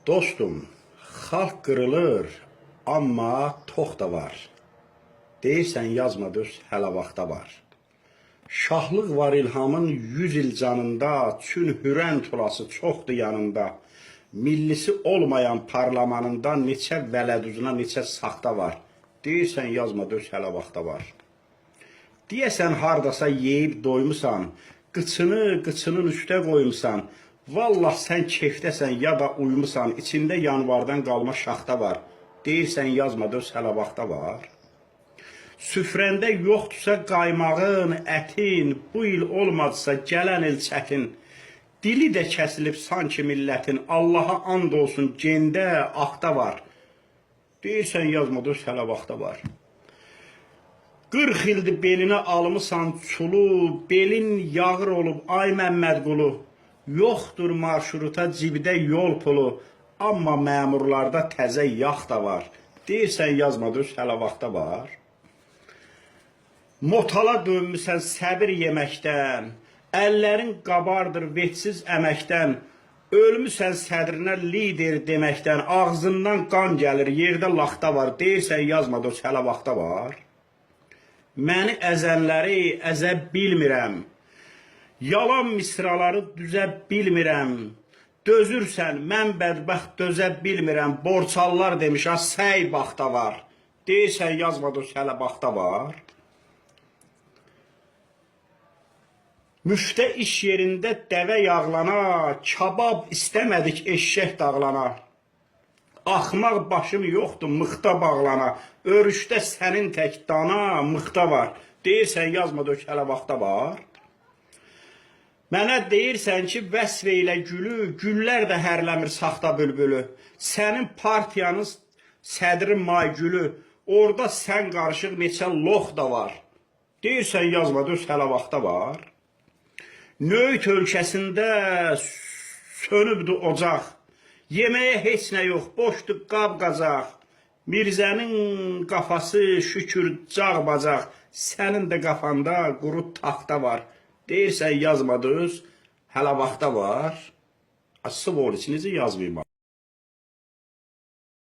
Dostum, xalq qırılır, amma tox da var. Deyirsən yazma düz, hələ vaxta var. Şahlıq var İlhamın 100 il canında, çün hürən tulası çoxdur yanında. Millisi olmayan parlamanında neçə vələduzuna neçə saxta var. Deyirsən yazma düz, hələ vaxta var. Deyəsən hardasa yeyib doymusan, qıçını qıçının üstə qoymusan. Vallah sən kefdəsən ya da uyumusan, içində yanvardan qalma şaxta var. Deyirsən yazma düz, hələ vaxta var. Süfrəndə yoxdursa qaymağın, ətin, bu il olmadısa gələn il çətin. Dili də kəsilib sanki millətin, Allaha and olsun gendə, axda var. Deyirsən yazma düz, hələ vaxta var. 40 ildir belinə almısan çulu, belin yağır olub ay Məmmədqulu. Yoxdur marşruta cibdə yol pulu, amma məmurlarda təzə yax da var. Deyirsən yazma düz, hələ vaxta var. Motala dönmüsən səbir yeməkdən, əllərin qabardır vetsiz əməkdən, ölmüsən sədrinə lider deməkdən, ağzından qan gəlir, yerdə laxta var. Deyirsən yazma dost, hələ vaxta var. Məni əzənləri əzə bilmirəm. Yalan misraları düzə bilmirəm. Dözürsən, mən bədbəxt dözə bilmirəm. Borçallar demiş, ha səy baxta var. Deyirsən yazma dost, hələ baxta var. Müftə iş yerində dəvə yağlana, kabab istəmədik eşşək dağlana. Axmaq başım yoxdur mıxda bağlana. Örüşdə sənin tək dana mıxda var. Deyirsən yazma dök hələ vaxta var. Mənə deyirsən ki, vəsf eylə gülü, güllər də hərləmir saxta bülbülü. Sənin partiyanın sədri Maygülü, orada sən qarışıq neçə lox da var. Deyirsən yazma düz hələ vaxta var. Nöyt ölkəsində sönübdü ocaq. Yeməyə heç nə yox, boşdur qab-qacaq. Mirzənin qafası şükür cağ-bacaq. Sənin də qafanda quru taxta var. Deyirsən yazma düz, hələ vaxta var. Svoliç necə yazmayım?